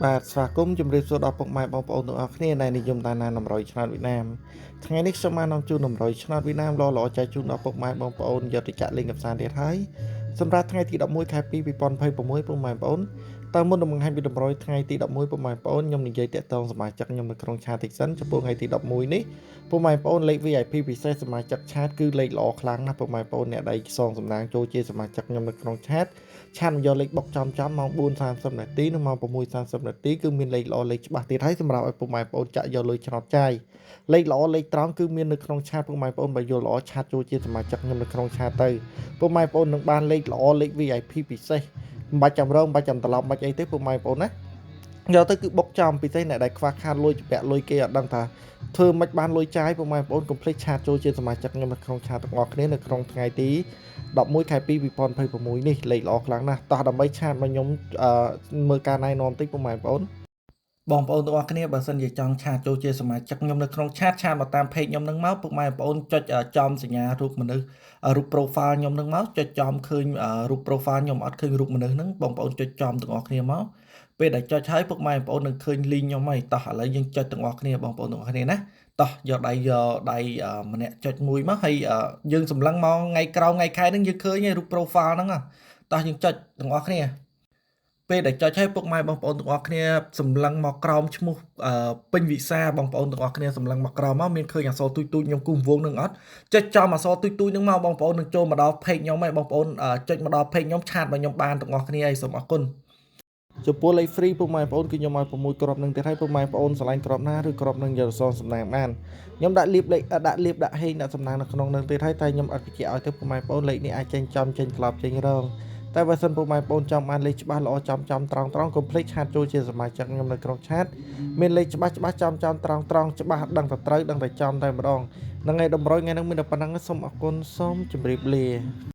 បាទស្វាគមន៍ជម្រាបសួរដល់ពុកម៉ែបងប្អូនទាំងអស់គ្នាដែលនិយមតាមដានតម្រុយឆ្នោតវៀតណាមថ្ងៃនេះខ្ញុំបាននាំជូនតម្រុយឆ្នោតវៀតណាមល្អៗចែកជូនដល់ពុកម៉ែបងប្អូនយកទៅចាក់លេងកម្សាន្តទៀតហើយសម្រាប់ថ្ងៃទី11ខែ2 2026ពុកម៉ែបងប្អូនតើមុននឹងបង្ហាញពីតម្រុយថ្ងៃទី11ពុកម៉ែបងប្អូនខ្ញុំនិយាយតាក់ទងសមាជិកខ្ញុំនៅក្នុងឆាតតិចសិនចំពោះថ្ងៃទី11នេះពុកម៉ែបងប្អូនលេខ VIP ពិសេសសមាជិកឆាតគឺលេខល្អខ្លាំងណាស់ពុកម៉ែបងប្អូនអ្នកដែលសងសំណាងចូលជាសមាជិកខ្ញុំនៅក្នុងឆាត ឆានយកលេខបុកចំចំម៉ោង4:30នាទីនិងម៉ោង6:30នាទីគឺមានលេខល្អលេខច្បាស់ទៀតហើយសម្រាប់ឲ្យពុកម៉ែបងប្អូនចាក់យកលុយឆ្នោតចាយលេខល្អលេខត្រង់គឺមាននៅក្នុងឆាតពុកម៉ែបងប្អូនបើយល់ល្អឆាតចូលជាសមាជិកខ្ញុំនៅក្នុងឆាតទៅពុកម៉ែបងប្អូននឹងបានលេខល្អលេខ VIP ពិសេសមិនបាច់ចាំរងមិនបាច់ចាំត្រឡប់មិនបាច់អីទេពុកម៉ែបងប្អូនណាយកទៅគឺបុកចំពិសេសអ្នកដែលខ្វះខាតលុយជំពាក់លុយគេអត់ដឹងថាធ្វើមិនបានលុយចាយពុកម៉ែបងប្អូនកុំភ្លេចឆាតចូលជាសមាជិកខ្ញុំនៅក្នុងឆាតទាំងអស់គ្នានៅក្នុងថ្ងៃទី11ខែ2 2026នេះលេខល្អខ្លាំងណាស់តោះដើម្បីឆាតមកខ្ញុំអឺមើលការណែនាំតិចពុកម៉ែបងប្អូនបងប្អូនទាំងអស់គ្នាបើសិនជាចង់ឆាតចូលជាសមាជិកខ្ញុំនៅក្នុងឆាតឆាតមកតាម page ខ្ញុំនឹងមកពុកម៉ែបងប្អូនចុចចំសញ្ញារូបមនុស្សរូប profile ខ្ញុំនឹងមកចុចចំឃើញរូប profile ខ្ញុំអត់ឃើញរូបមនុស្សហ្នឹងបងប្អូនចុចចំទាំងអស់គ្នាមកពេលដែលចុចហើយពុកម៉ែបងប្អូននឹងឃើញ link ខ្ញុំហើយតោះឥឡូវយើងចុចទាំងអស់គ្នាបងប្អូនទាំងអស់គ្នាណាតោះយកដៃយកដៃម្នាក់ចុចមួយមកហើយយើងសម្លឹងមកថ្ងៃក្រោមថ្ងៃខែហ្នឹងយើងឃើញហើយរូប profile ហ្នឹងតោះយើងចុចទាំងអស់គ្នាពេលដែលចុចឲ្យពុកម៉ែបងប្អូនទាំងអស់គ្នាសម្លឹងមកក្រោមឈ្មោះពេញវិសាបងប្អូនទាំងអស់គ្នាសម្លឹងមកក្រោមមកមានឃើញអក្សរទូចទូចខ្ញុំគូសវងនឹងអត់ចុចចំអក្សរទូចទូចនឹងមកបងប្អូននឹងចូលមកដល់ page ខ្ញុំហើយបងប្អូនចុចមកដល់ page ខ្ញុំឆាតមកខ្ញុំបានទាំងអស់គ្នាហើយសូមអរគុណចំពោះលេខ free ពុកម៉ែបងប្អូនគឺខ្ញុំឲ្យ6គ្រាប់នឹងទៀតហើយពុកម៉ែបងប្អូនស្រឡាញ់គ្រាប់ណាឬគ្រាប់នឹងយកសងសំណាងបានខ្ញុំដាក់លៀបលេខដាក់លៀបដាក់ហេងដាក់សំណាងនៅក្នុងនឹងទៀតហើយតែខ្ញុំអត់បញ្ជាក់ឲ្យទេពុកម៉ែបងប្អូនលេខនេះអាចចេញចំចេញត្រឡប់ចេញរងតែបើសិនពុកម៉ែបងប្អូនចង់បានលេខច្បាស់ល្អចំចំត្រង់ត្រង់កុំភ្លេចឆាតចូលជាសមាជិកខ្ញុំនៅក្នុងឆាតមានលេខច្បាស់ច្បាស់ចំចំត្រង់ត្រង់ច្បាស់ដឹងតែត្រូវដឹងតែចំតែម្ដងហ្នឹងហើយតម្រុយថ្ងៃហ្នឹងមានតែប៉ុណ្្នឹងសូមអរគុណសូមជម្រាបលា។